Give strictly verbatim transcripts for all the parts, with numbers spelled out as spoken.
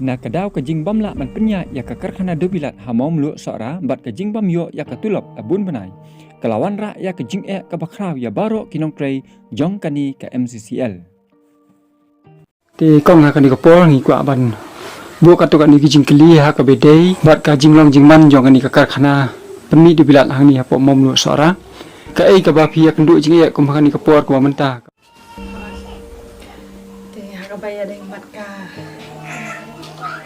Na ka daw ka jingbym lah ban pynïaid ïa ka karkhana dewbilat ha Mawmluh Sohra bad ka jingbym ïoh ïa ka tulop la bun bnai, ka la wanrah ïa ka jingeh kaba khraw ïa baroh ki nongtrei jong kane ka M C C L. Te kong, ha kane ka por ngi kwah ban buh katto katne ki jingkylli ha kaba ïadei bad ka jinglong jingman jong kane ka karkhana pynmih dewbilat hangne hapoh Mawmluh Sohra. Kaei kaba phi ïakynduh jingeh kum ha kane ka por kaba mynta? Te ha kaba ïadei bad ka,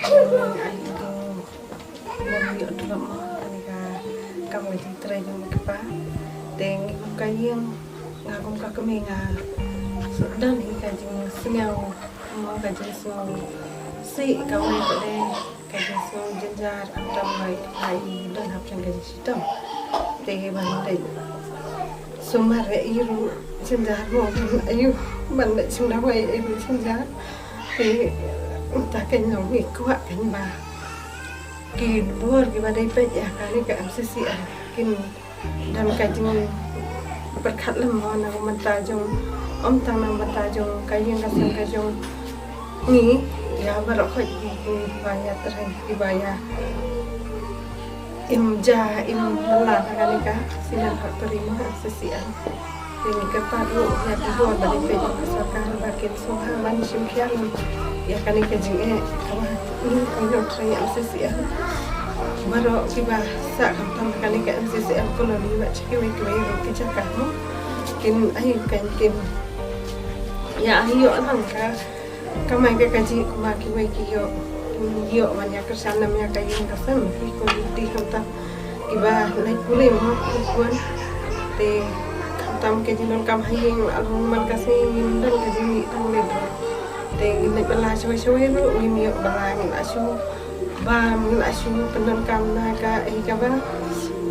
ai, to, bym ïoh tulop mo, kane ka kam ka jingtrei jong i kpa. Te ngi kum ka ïing, nga kum ka kmie nga don hi ka jingsngew mo, ka jingsngew sih kawei pat de ka jingsngew jynjar, khamtam ba i kpa i don hapdeng ka jingshitom. Te ban leit sumar ïa i ruh jynjar mo, ban leit aïu, ban leit shim dawai ïa i ruh jynjar. Te mynta kein long ngi kwah kein ba ki bor kiba dei peit ïa kane ka M C C L kin don ka jingpyrkhat lem mo na ka bynta jong, ym tang na ka bynta jong ka ïing ka sem ka jong ngi, ïa baroh khoit kiba ïatrei, kiba ïa im ja im bylla ha kane ka cement factory mo, M C C L. Te ngi kyrpad ruh ïa ki bor ba dei peit jong ka sorkar ba kin sngewbha ban shim khia ïa kane ka jingeh kaba ngi ki nongtrei M C C L baroh kiba sah khamtam ha kane ka M C C L colony bad sha kiwei kiwei ruh ki jaka mo, kin ai, kin, kin ïa ïoh lang ka kamai ka kajih kumba kiwei ki ïoh, ïoh ban ïa kyrshan nam ïa ka ïing ka sem, ki quality khamtam kiba leit pule mo ki khun. Te khamtam ka jingdonkam ha ïing la long man ka sngi ngim don ka jingmih tang leit ruh. Te ngin leit bylla shawei shawei ruh ngim ïoh bylla, ngi la shu bam, ngi la shu pyndonkam na kaei kaba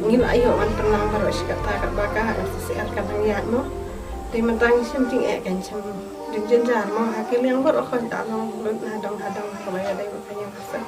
ngi la ïoh ban pynlang baroh shi katta katba ka M C C L kan nang ïaid mo. Te mynta ngi shem jingeh kan shem jingjynjar mo ha ki liang baroh khoit, la long lut na dong ha dong ha kaba ïadei bad ka ïing ka sem.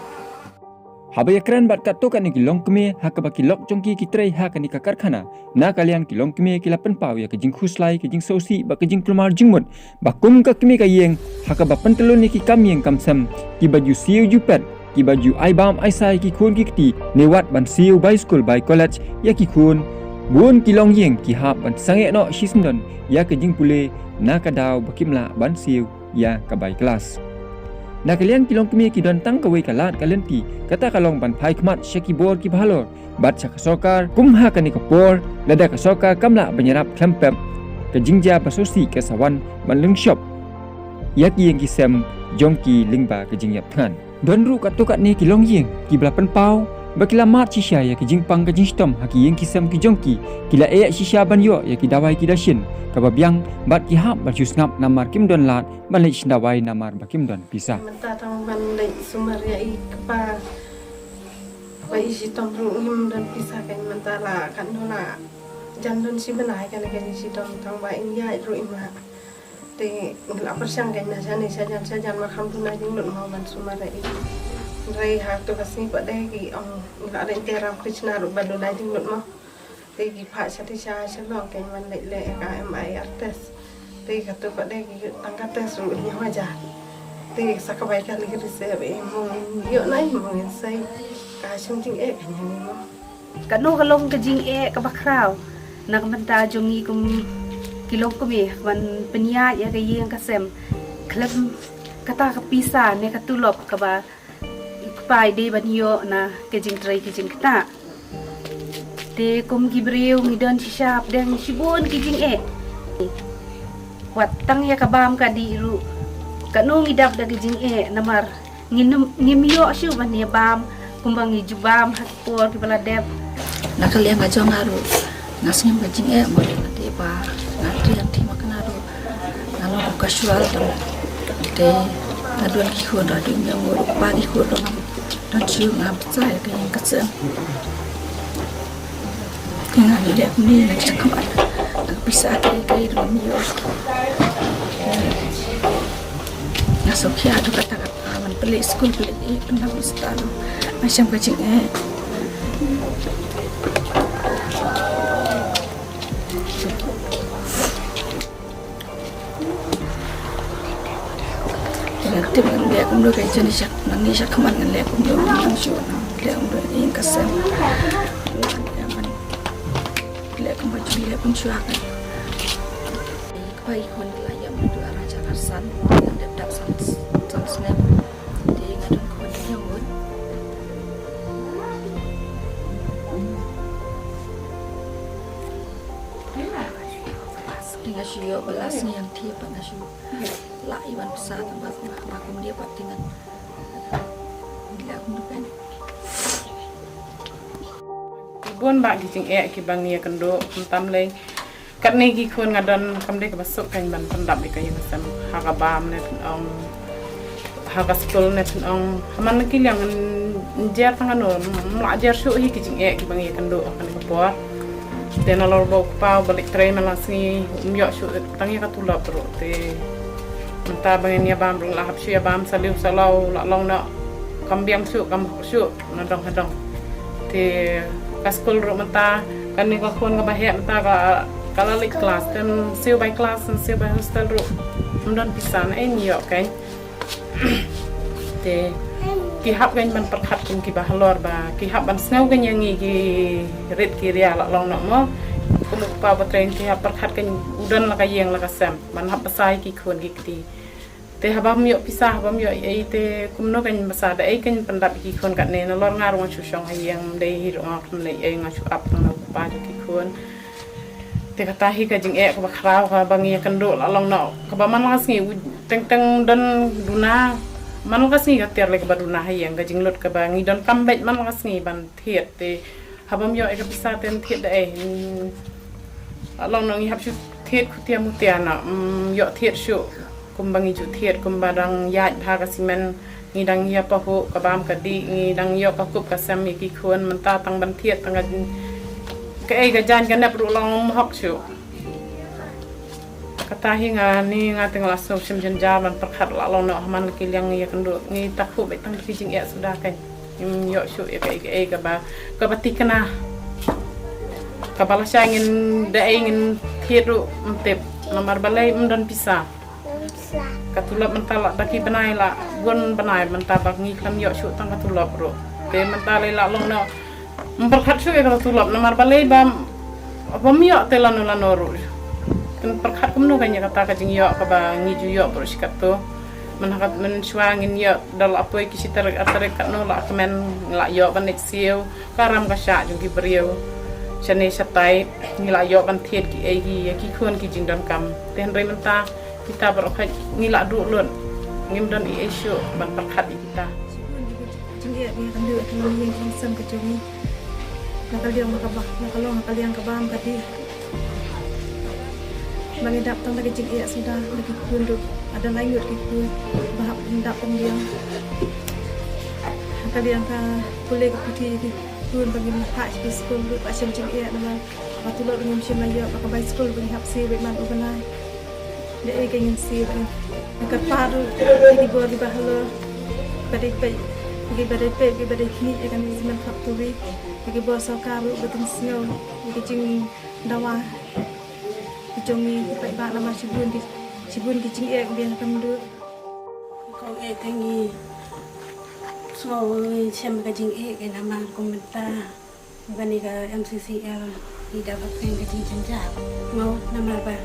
Haba ïakren bad katto katne ki longkmie ha kaba ki lok jong ki ki trei ha kane ka karkhana, na ka liang ki longkmie ki la pynpaw ïa ka jingkhuslai, ka jingsngewsih bad ka jingkulmar jingmut ba kum ka kmie ka ïing ha kaba pyntyllun ïa ki kam ïing kam sem kiba ju siew ju pet, kiba ju ai bam ai sai ki khun ki kti, ne wat ban siew bai skul bai college ïa ki khun, bun ki longïing ki hap ban sangeh noh shisyndon ïa ka jingpule na ka daw ba kim lah ban siew ïa ka bai klas. Na ka liang ki longkmie ki don tang kawei ka lad ka lynti, kata ka long ban phai khmat sha ki bor kiba halor bad sha ka sorkar kum ha kane ka por, lada ka sorkar kam lah ban ïarap khlem pep, ka jingjia ba sngewsih ka sa wan ban lyngshop ïa ki ïing ki sem jong ki lyngba ka jingïap thngan. Don ruh katto katne ki longïing kiba la pynpaw ba ki la mad shisha ïa ka jingpang ka jingshitom ha ki ïing ki sem ki jong ki, ki la eh shisha ban ïoh ïa ki dawai ki dashin kaba biang bad ki hap ban shu sngap namar kim don lad ban leit shim dawai namar ba kim don pisa. Mynta tang ban leit sumar ïa i kpa ba i shitom ruh ngim don pisa, kan mynta la kan don la jan don shi bnai kane ka jingshitom, tang ba im ïaid ruh im lah. Te ngi la pyrshang kan na shane shajan shajan ba kham duna jinglut mo ban sumar ïa i. Hynrei ha tu ka sngi pat de ki ong ngi la dei te ram Krishna ruh ba duna jinglut mo. Te ki phah sha Tisha Shillong kan ban leit leh ka M I R test. Te ka tu pat de ki tang ka test ruh hynñiew hajar. Te sa ka bai kali ka receipt, eh, mo ngin ïoh nai mo ngin sei. Ka shong jingeh kan ïa ngi mo. Kano ka long ka jingeh kaba khraw na ka bynta jong ngi kum ki longkmie ban pynïaid ïa ka ïing ka sem khlem kata ka pisa ne ka tulop kaba i kpa i dei ban ïoh na ka jingtrei ka jingktah. Te kum ki briew ngi don shisha hapdeng shibun ki jingeh. Wat tang ïa ka bam ka dih ruh, kano ngi dap da ka jingeh namar ngin, ngim ïoh shuh ban ïa bam kumba ngi ju bam ha ki por kiba la dep. Na ka liang ka jong nga ruh nga sngew ka jingeh mo, te ba nga trei hangtei ma kane ruh nga long kum ka shuwa tam. Te nga don ki khun ruh, dei me ruh ba ki khun ruh ngam don shuh, ngam pynshai ka ïing ka sem. Te nga leh kumne nga sa khmat, nga pisa te ka ïing ruh ngam ïoh. Nga sngewkhia tu kata ka Ah, man pynleit skul pynleit ïa pynlong stad. Nga shem ka jingeh. Nga tip ngan leh Kumno ka jan shak nang ni shak man ngan leh kumno nang shu leh kumno ïing ka sem. Leh kumno ju leh kumno shu hak. Ka bai khun la ïam du ara ja kar san. Dep dap san san snem. Te nga don khun ïa ngut. Nga shu ïoh ba la sngi yang thi pat nga shu la iwan pisa tang ba ba kum dia pat tingan. Dia kum dukan. Bun ba ki jingeh ki ba ngi ïa kynduh kum tam lei. Katne ki khun nga don kam dei kaba suk kan ban pyndap ïa ka ïing ka sem ha ka bam ne pyn ong ha ka skul ne pyn ong ha man ki liang ngan jer tang ano mla jer shu hi ki jingeh ki ba ngi ïa kynduh ha kane ka por. Te nalor ba u kpa ba leit trei man la sngi um ïoh shu tang ïa ka tulop ruh te mynta ba ngin ïa bam ruh la hap shu ïa bam sa liu sa law la long noh kam biang shu kam hok shu na dong ha dong. Te ka skul ruh mynta kane ka khun kaba heh mynta ka ka la leit klas te siew bai klas siew bai hostel ruh. Ym don pisa na ei ngi ïoh kan. Te ki hap kan ban pyrkhat kum kiba halor ba ki hap ban sngew kan ïa ngi ki rit ki ria la long noh mo. Kum u kpa ba trei ki hap pyrkhat kan u don la ka ïing la ka sem ban hap pisa ïa ki khun ki kti. Te haba ym ïoh pisa haba ym ïoh ei te kumno kan pisa da ei kan pyndap ïa ki khun katne nalor nga ruh nga shu shong ha ïing ym dei hi ruh nga kam lei ei nga shu ap tang na u kpa jong ki khun. Te kata hi ka jingeh kaba khraw kaba ngi ïa kynduh la long noh kaba man la ka sngi u teng teng don duna man la ka sngi ka tiar lei kaba duna ha ïing ka jinglut kaba ngi don kam beit man la ka sngi ban thied te haba ym ïoh ei ka pisa te thied da ei. La long noh ngi hap shu thied khutia mutia noh ym ïoh thied shu. Kumba ngi ju thied kumba dang ïaid bha ka simen ngi dang ïa pahuh ka bam ka dih ngi dang ïoh ka kup ka sem ïa ki khun mynta tang ban thied tang ka jin ka ei ka jan ka nep ruh long hok shu. Kata hi nga ni nga teng la sngewsih jynjar ban pyrkhat la long noh ha man ki liang ïa kynduh ngi takhu beit tang ki jingeh suda kan. Ngim ïoh shu ïa ka ei ka ei kaba kaba tikna. Kaba lashai ngin da ei ngin thied ruh ym tip namar balei ym don pisa. Ka tulop mynta la da ki bnai la bun bnai mynta ba ngi khlem ïoh shu tang ka tulop ruh. Te mynta lei la long noh ym pyrkhat shu ïa ka tulop namar balei ba bym ïoh te lano lano ruh. Kan pyrkhat kumno kan ïa kata ka jingïoh kaba ngi ju ïoh ruh shi katto. Mynta kat mynshuwa ngin ïoh da la poi ki shi tarik ar tarik katno la kmen la ïoh ban leit siew. Ka ram ka shah jong ki briew shane shatai ngi la ïoh ban thied ki ei ki ïa ki khun ki jingdonkam. Te hynrei mynta kita baroh khoit ngi la duh lut ngim don ei ei shuh ban pyrkhat ïa kita. Jingeh ngi kan duh ka long ïing ka long sem ka jong ngi. Na ka liang ba ka ba na ka long na ka liang ka bam ka dih. Ba ngi dap tang da ka jingeh suda da ki khun ruh. Ada lai ngut ki khun ba hap ngi dap tang liang. Ka liang ka pule ka puthi ki khun ba ngi hap sha ki skul ruh ba shem jingeh namar ba tulop ngim shym la ïoh ba ka bai skul ba ngi hap siew beit man u bnai. Da ei ka ngin siew beit. Ka kyrpad ruh da ki bor ki ba halor ba dei peit ki ba dei peit ki ba dei khmih ïa ka ngi simen factory. Da ki bor sorkar ruh ba kin sngew ïa ka jingdawa. Ki jong ngi ki paidbah namar shibun ki shibun ki jingeh ki biang kam duh. Kong eh te ngi sngew ngi shem ka jingeh ka namar kum mynta kane ka M C C L ngi da ba peng ka jingjynjar mo namar ba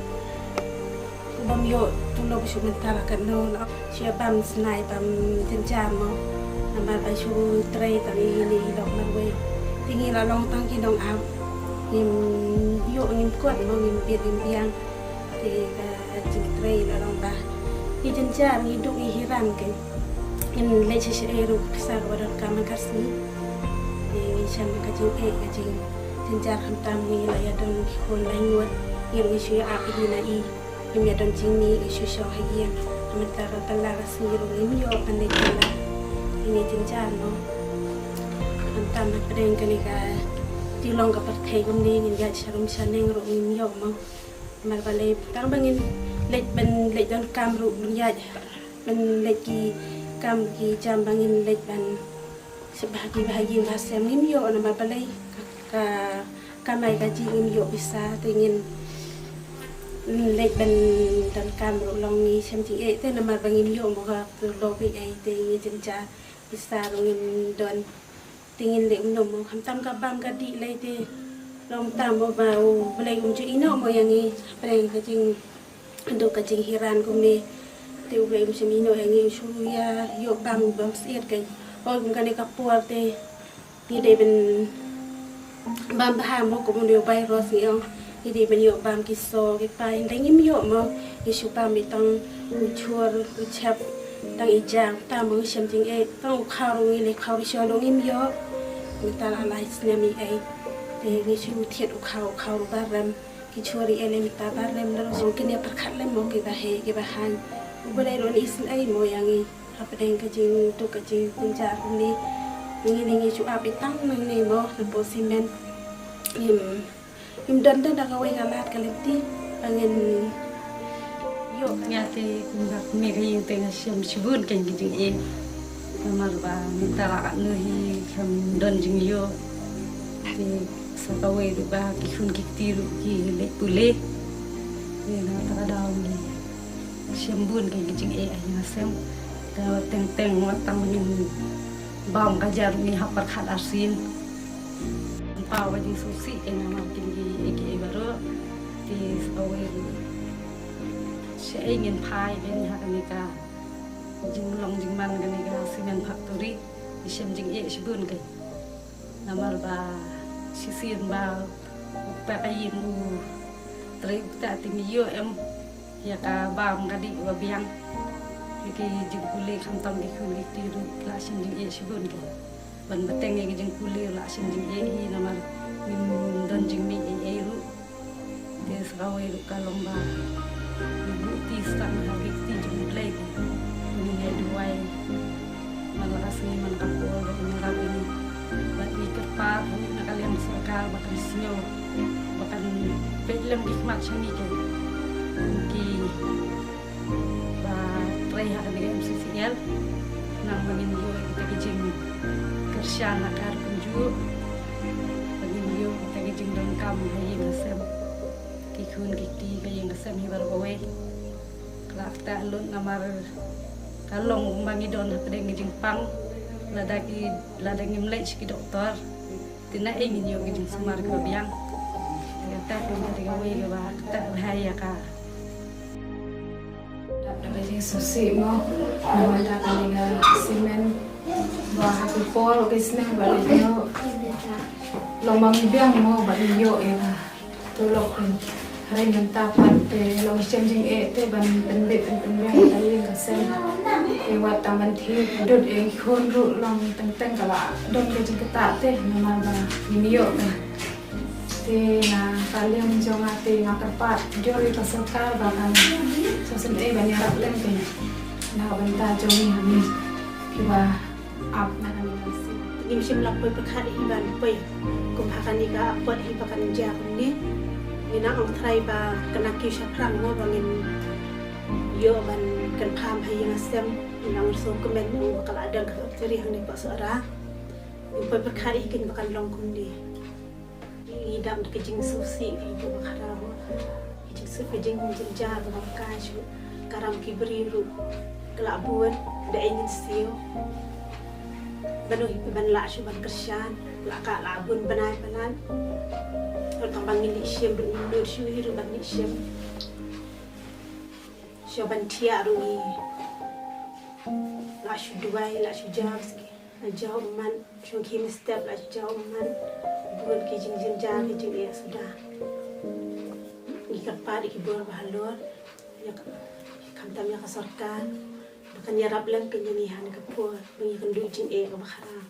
bym ïoh tulop shu mynta la katno la shu bam snai bam jynjar mo namar ba shu trei tang ïa ine i lok marwei. Te ngi la long tang ki nongap ngim ïoh ngim kot mo ngim bit ngim biang. Te ka jingtrei la long ba ngi jynjar ngi duk ngi hiran ke ngin leit sha shaei ruh pisa kaba donkam man ka sngi. Te ngi shem ka jingeh ka jingjynjar khamtam ngi la ïa don ki khun lai ngut ngi ruh ngi shu ïa ap hi na i. Ngim ïa don jingmih ngi shu shong ha ïing. Mynta ka kylla ka sngi ruh ngim ïoh ban leit kylla. Ngi jynjar mo. Khamtam hapdeng kane ka jinglong ka pyrthei kumne ngin ïaid sha rum sha neng ruh ngim ïoh mo. Namar balei tang ba ngin leit ban leit donkam ruh ban ïaid ban leit ki kam ki jam ba ngin leit ban sha bha ki bha ïing bha sem ngim ïoh namar balei ka, ka kamai ka jingim ïoh pisa te ngin Leit ban donkam ruh long ngi shem jingeh te namar ba ngim ïoh mo ka tu lo bi ei te ngi jynjar pisa ruh ngim don. Te ngin leh um no mo khamtam ka bam ka dih lei te long tam mo ba U Blei um ju ïehnoh mo ïa ngi hapdeng ka jing duk ka jinghiran kumne. Te U Blei um ju ïehnoh ïa ngi, u shu ïa ïoh bam bam siat ka. Oi kum kane ka por te ngi dei ban bam bha mo kum u ne u bai ros ngi ong. Ngi dei ban ïoh bam ki so ki pai, hynrei ngim ïoh mo. Ngi shu bam i tang u chur u chep, tang i jang, tang mo ngi shem jingeh, tang u khaw ruh ngi leh khaw ruh shu ngim ïoh. Mynta la lai snem i ei te ngi shu thied u khaw, u khaw ruh ba rem. Ki churi ei lem ta ba rem, la ruh song kin ïa pyrkhat lem mo ki ba heh ki ba haiñ. U Blei ruh un isynei mo ïa ngi hapdeng ka jingduk ka jingjynjar kumne. Ngi ne ngi shu ap i tang nangne mo na po simen. Im im don don da kawei ka lad ka lynti ba ngin ïoh. Nga te kumba kmie ka ïing te nga shem shibun kein ki jingeh. Namar ba mynta la katno hi kam don jingïoh. Te sa kawei ruh ba ki khun ki kti ruh ki leit pule. Te na kata ka daw ngi shem bun kein ki jingeh ha ïing ha sem. Te wat teng teng wat tang ba ngin bam ka jar ruh ngi hap pyrkhat arsien. Ngi paw ka jingsngewsih kein namar kine kiei kiei baroh. Te sa kawei ruh shaei ngin phai kein ha kane ka jinglong jingman kane ka cement factory. Ngi shem jingeh shibun kein. Namar ba shisien ba u kpa ka ïing u trei u kta te ngi ïoh em ïa ka bam ka dih ba biang. Ïa ki jingpule khamtam ki khun ki kti ruh la shem jingeh shibun kein. Ban bteng ïa ki jingpule la shem jingeh hi namar ngim don jingmih ei ei ruh. Te sa kawei ruh ka long ba ngi buh ti stad ha ki kti jong U Blei. Ngi ngai duwai man la ka sngi man ka por ba ngi rap ïa ngi. Bad ngi kyrpad ruh na ka liang sorkar ba kan sngew ba kan peit lem ki khmat sha ngi kein ki ba trei ha kane ka M C C L. Nang ba ngin ïoh kita ki jingkyrshan ha ka rukom juh. Ba ngin ïoh kita ki jingdonkam ha ïing ha sem. Ki khun ki kti ka ïing ka sem hi baroh kawei. Ka la ktah lut namar ka long ba ngi don hapdeng ka jingpang. Lada ki lada ngim leit sha ki doktor. Te na ei ngin ïoh ka jingsumar kaba biang. Te kata ka long kawei kaba ktah bha ïa ka. Dap da ka jingsngewsih mo. Namar kata ka long ka cement. Ba ha ki por ki snem ba leit noh. Long ba ngi biang mo ba ngi ïoh ïa ka. Tulop kan. Hynrei mynta pat te long shem jingeh te ban pynbit ban pynbiang ka ïing ka sem. Te wat tang ban thied dud ïa i khun ruh long teng teng ka la don ka jingktah te namar ba ngim ïoh ka. Te na ka liang jong nga te nga kyrpad jong i ka sorkar ba kan sa sngewsih ban ïarap lem te na ka bynta jong ngi hangne kiba ap na kane ka sien. Ngim shym la poi pyrkhat hi ban poi kum ha kane ka apot hi ba kan jia kumne. Ngi nang ong trai ba kan nang kiew shaphrang mo ba ngin ïoh ban kyrpad ha ïing ha sem. Ngi nang sngewkmen ong ba ka la don ka factory hangne Pohsohra. Ngim poi pyrkhat hi kein ba kan long kumne. Ngi dap da ka jingsngewsih ka ïing kaba khraw. Ka jingsngewsih ka jingjynjar kaba kai shuh. Ka ram ki briew ruh ka la bun da ei ngin siew. Ban u hi ban lah shuh ban kyrshan la ka la bun bnai palat. Ruh tang ba ngin leit shim ruh ngim nud shuh hi ruh ban leit shim. Shuh ban thiah ruh ngi lah shuh duwai lah shuh jaw siki. La jaw ummat, shong khie mynstep la jaw ummat. Bun ki jingjynjar ki jingeh suda. Ngi kyrpad ïa ki bor ba halor. Ïa ka, khamtam ïa ka sorkar ba kan ïarap lem kein ïa ngi ha kane ka por ba ngi kynduh jingeh kaba khraw.